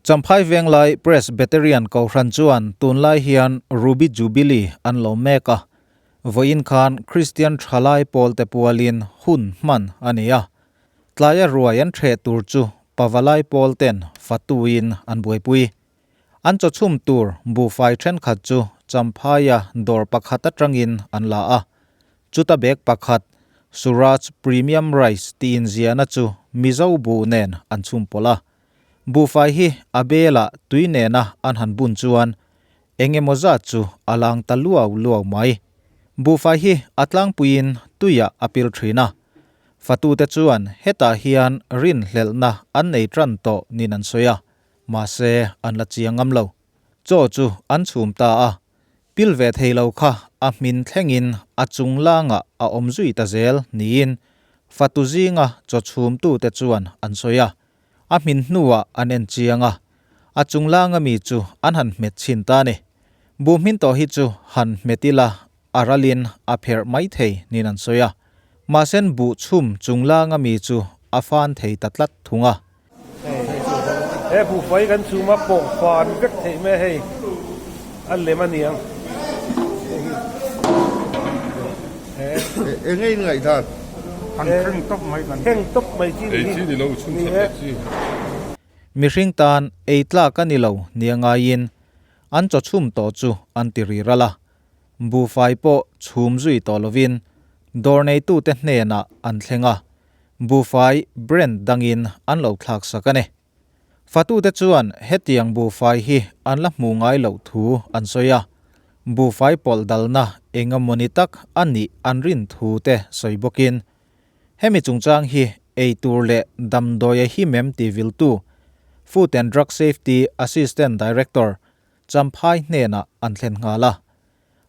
Champhai Venglai Presbyterian Kohhran chuan tunlai hian Ruby Jubilee an lo mek a, vawiin khan Kristian thalai pawlte pualin hun hman a ni a. Tlaia ruai an ṭheh tur chu pavalai pawlten fatuin an buaipui. An chawchhum tur buhfai ṭhenkhat chu Champhaia dawr pakhat aṭangin an la a. Chuta bag pakhat Suraj Premium Rice tih inziahna chu Mizo buh nen an chhum pawlh a. Buhfai hi a belah tui nena an han bun chuan eng emaw zat chu a lang ta luau luau mai. Buhfai hi a tlangpuiin tuiah a pil ṭhin a. Fatute chuan hetah hian rinhlelhna an nei ṭan tawh niin an sawi a, mahse an la chiang ngam lo. Chaw chu an chhum ta a, pil ve thei lo kha a hmin thlengin a chung langah a awm zui ta zel niin fatu zinga chaw chhumtute chuan an sawi a. A hmin hnuah an en chiang a, a chung langa mi chu an han hmet chhin ta a ni. Buh hmin tawh hi chu han hmet ila a ralin a pherh mai thei niin an sawi a. Mahsen buh chhum chung langa mi chu a fan thei ta tlat thung a. He buhfai kan chhum a pawh fan vek theih mai a hei a lem a niang. Enge in ngaihdan? Kan thleng tawp mai kan. Thleng tawp mai chi ni hi. Ni lo chhun khat leh chi. Mihring tan ei tlak a ni lo nia ngaiin an chaw chhum tawh chu an ti ri ral a. Buhfai pawh chhum zui tawh lovin dawr neitute hnenah an thleng a, buhfai brand dangin an lo thlak sak a ni. Fatute chuan hetiang buhfai hi an la hmuh ngai loh thu an sawi a, buhfai pawlh dalna eng emawni tak a nih an rin thu te sawi bawkin, hemi chungchang hi ei tur leh damdawi a him em tih viltu Food and Drug Safety Assistant Director Champhai hnenah an thlen nghal a.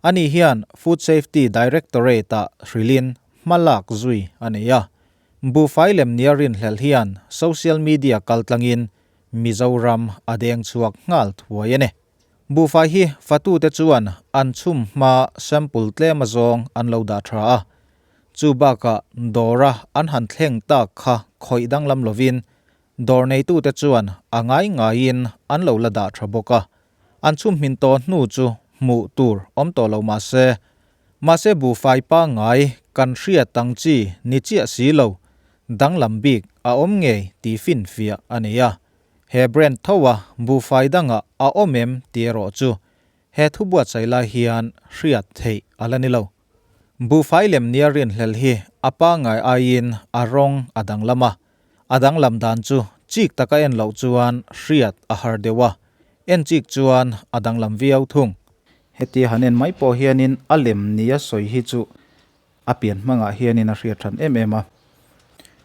Ani hian Food Safety Directorate-ah hrilhin hma lak zui a nei a. Buhfai lem nia rinhlelh hian social media kaltlangin Mizoram a deng chhuak nghal thuai a ni. Buhfai hi fatute chuan an chhum hma sample tlem azawng an lo dah tha a. Chu bakah dawra an han thleng tak kha khawih danglam lovin Dawr neitute chuan a ngai ngaiin an lo la dah tha bawk a, an chhumhmin tawh hnu chu hmuh tur awm tawh lo mah se, mahse buhfai pangngai kan hriat ang chi ni chiah si lo, danglam bik a awm ngei tih finfiah a ni a. He brand tho a buhfai dangah a awm em tih erawh chu he thu buatsaih lai hian hriat theih a la ni lo. Buhfai lem nia rinhlelh hi a pangngai aiin a rawng a danglam a, A danglam dan chu chik taka en loh chuan hriat a har deuh a, en chik chuan a danglam viau thung. Hetia han en mai pawh hianin a lem nia sawi hi chu a pian hmangah hianin a hriat hran em em a.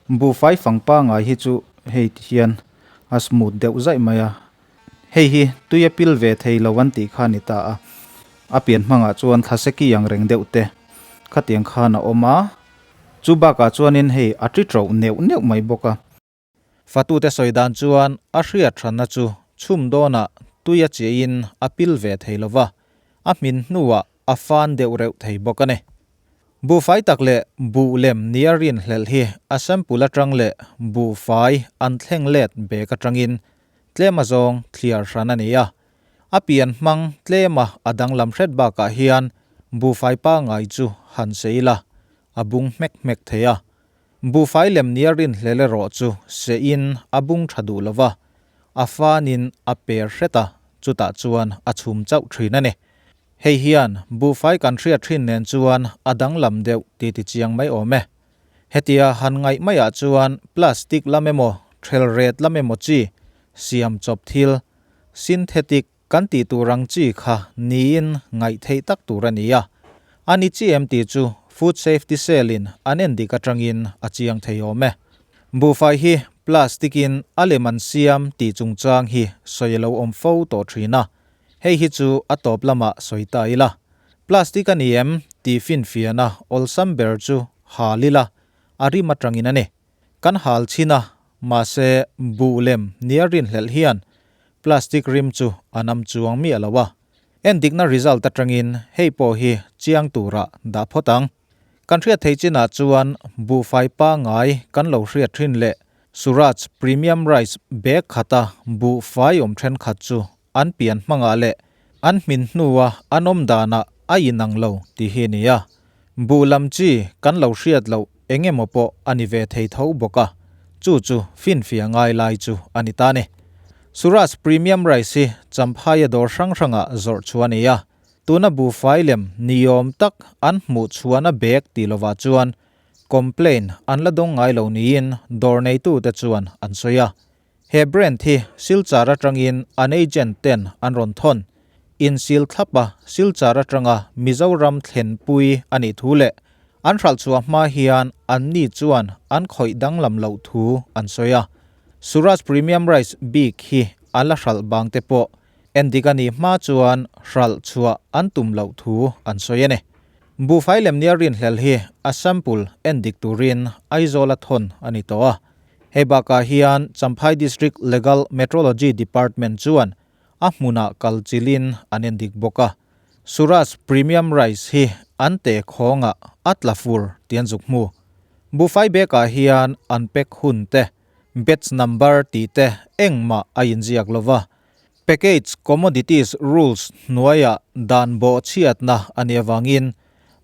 Buhfai fang pangai hi chu hei ti hian a smooth deuh zaih mai a, hei hi tui a pil ve thei lo an tih kha a ni ta a. A pian hmangah chuan thlaseki ang reng deuh te khatiang khan a awm a. Chu bakah chuanin hei a ṭi ṭoh neuh neuh mai bawk a. Fatute sawi dan chuan a hriat hranna chu chhum dawnah tui a chiahin a pil ve thei lo va, a hmin hnuah a fan deuh reuh thei bawk a ni. Buhfai tak leh buh lem nia rinhlelh hi a sample aṭang leh buhfai an thleng let bag aṭangin tlem azawng thliar hran a ni a. A pian hmang tlema a danglam hret bakah hian buhfai pangngai chu han sei ila, a bung hmek hmek thei a. Buhfai lem nia rinhlel erawh chu seiin a bung tha duh lo va, a fanin a per hret a, chutah chuan a chhum chauh thin a ni. Hei hian buhfai kan hriat thin nen chuan a danglam deuh ti ti chiang mai awm e. Hetia han ngaih maiah chuan plastic lam emaw, thelret lam emaw chi siam chawp thil, Synthetic kan tih tur ang chi kha niin ngaih theih tak tur a ni a. A ni chi em tih chu Food Safety Cell in an en dik atangin a chiang thei awm e. Buhfai hi plastic in a lem an siam tih chungchang hi sawi a lo awm fo tawh thin a. Hei hi chu a tawp lamah sawi ta ila. Plastic a ni em tih finfiahna awlsam ber chu hal ila a rim atangin a ni. Kan hal chhin a, mahse buh lem nia rinhlelh hian plastic rim chu a nam chuang miah lo a. Endikna result atangin hei pawh hi chiang tura dah phawt ang. Kan hriat theih chinah chuan buhfai pangngai kan lo hriat thin leh. Suraj Premium Rice bag khata buhfai awm thenkhat chu an pian hmangah leh an hmin hnua an awm danah a inang lo tih hi a ni a. Buh lam chi kan lo hriat loh eng emaw pawh a ni ve thei tho bawk a, chu chu finfia ngai lai chu a ni ta ni. Suraj Premium Rice hi Champhaia dawr hrang hrangah zawrh chu a ni a, tuna buhfai lem niawm tak an hmuh chhuahna bag tih lovah chuan complaint an la dawng ngai lo niin dawr neitute chuan an sawi a. He brand hi Silchar atangin an agent ten an rawn thawn. Insil thlap a Silchar atanga Mizoram thlenpui a nih thu leh an hralh chhuah hma hian anni chuan an khawih danglam loh thu an sawi a. Suraj Premium Rice bik hi a la hralh bang te pawh endik a nih hma chuan hralh chhuah an tum loh thu an sawi a ni. Buhfai lem nia rinhlel hi a sample endik turin Aizawl a thawn a ni tawh a. Hei bakah hian Champhai District Legal Metrology Department chuan a hmunah kal chilin an endik bawk a. Suraj Premium Rice hi an teh khawngah a tla fur tih an zuk hmu. Buhfai bag-ah hian an pack hun te, batch number tih te engmah a inziak lo va. Package Commodities Rules hnuaiah dan bawhchhiatna a nih avangin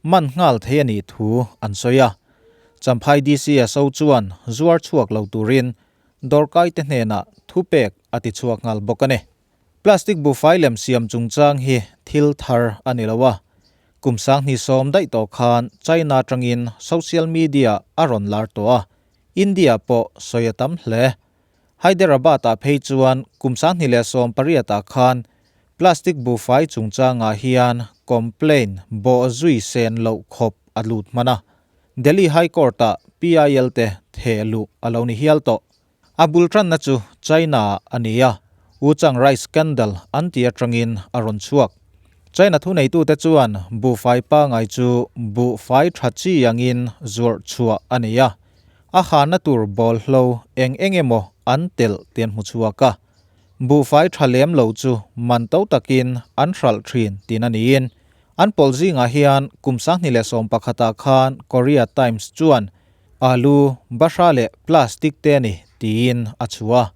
man nghal thei a nih thu an sawi a. Champhai DCSO chuan zuar chhuak lo turin dawrkaite hnenah thupek a ti chhuak nghal bawk a ni. Plastic buhfai lem siam chungchang hi thil thar a ni lo a, kum sanghnih sawm daih tawh khan China atangin social media a rawn lar tawh a, India pawh sawi a tam hle. Hyderabad-ah phei chuan kum 2018 ah khan plastic buhfai chungchangah hian complaint bawh zui sen loh khawp a lut hman a. Delhi High Court-ah PIL te theh luh a lo ni hial tawh. A bul tanna chu China-ah a ni a, Wuchang Rice Scandal an tih atangin a rawn chhuak. China thuneitute chuan buhfai pangai chu buhfai tha chi angin zuarh chhuah a ni a. A hana tur bawlhlo eng eng emaw an telh tih an hmu chhuak a. Buhfai tha lem lo chu man to takin an hralh thin tihna niin an pawl zingah hian kum 2011 ah khan Korea Times chuan alu, bahra leh plastic te a ni tiin a chhuah a.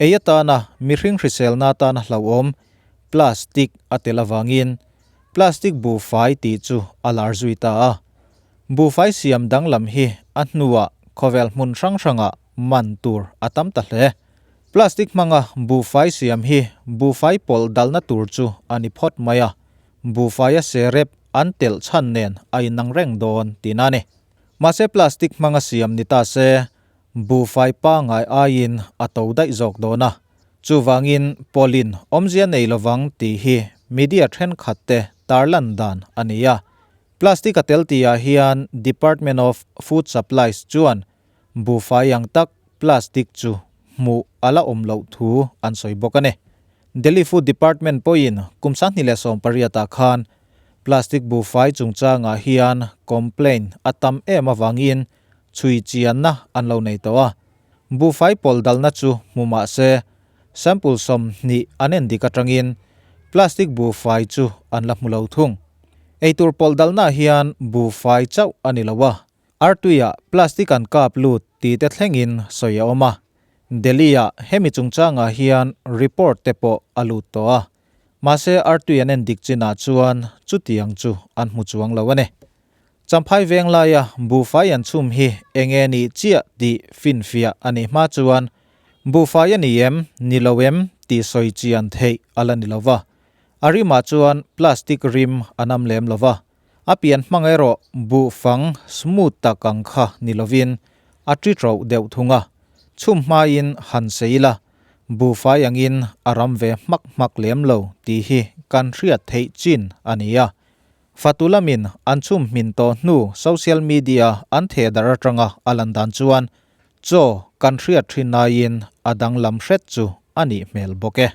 Ei atana mihring hriselna atana hlauhawm plastic a tel avangin plastic buhfai tih chu a lar zui ta a. Buhfai siam danglam hi a hnuah khawvel hmun hrang hrangah man tur a tam ta hle. Plastic hmanga buhfai siam hi buhfai pawlh dalna tur chu a ni phawt mai a, buhfaia serep an telh chhan nen a inang reng dawn tihna a ni. Mahse plastic hmanga siam ni ta se, buhfai pangngai aiin a to daih zawk dawn a. Chuvangin pawlin awmzia nei lovang tih hi media thenkhat te tarlan dan a ni a. Plastic a tel tihah hian Department of Food Supplies chuan buhfai ang tak plastic chu hmuh a la awm loh thu an sawi bawk a ni. Delhi Food Department pawhin kum 2018 ah khan plastic buhfai chungchangah hian complaint a tam em avangin chhui chianna an lo nei tawh a. Buhfai pawlh dalna chu hmu mah se sample 20 an en dik atangin plastic buhfai chu an la hmu lo thung. Eitur pawlh dalnaah hian buhfai chauh a ni lo a, artuiah plastic an kap lut tih te thlengin sawi a awm a. Delhi-ah hemi chungchangah hian report te pawh a lut tawh a, mahse artui an en dik chinah chuan chutiang chu an hmu chuang lo a ni. Champhai veng laia buhfai an chhum hi eng nge nih chiah tih finfiah a nih hma chuan buhfai a ni em, ni lo em tih sawi chian theih a la ni lo va. A rimah chuan plastic rim a nam lem lo va, a pian hmang erawh buhfang smooth tak ang kha ni lovin a ṭi ṭoh deuh thung a. Chhum hmain han sei ila, buhfai angin a ram ve hmak hmak lem lo tih hi kan hriat theih chin a ni a. Fatu lamin an chhum hmin tawh hnu social media an theh darh atanga a lan dan chuan chaw kan hriat thin aiin a danglam hret chu a nih hmel bawk e.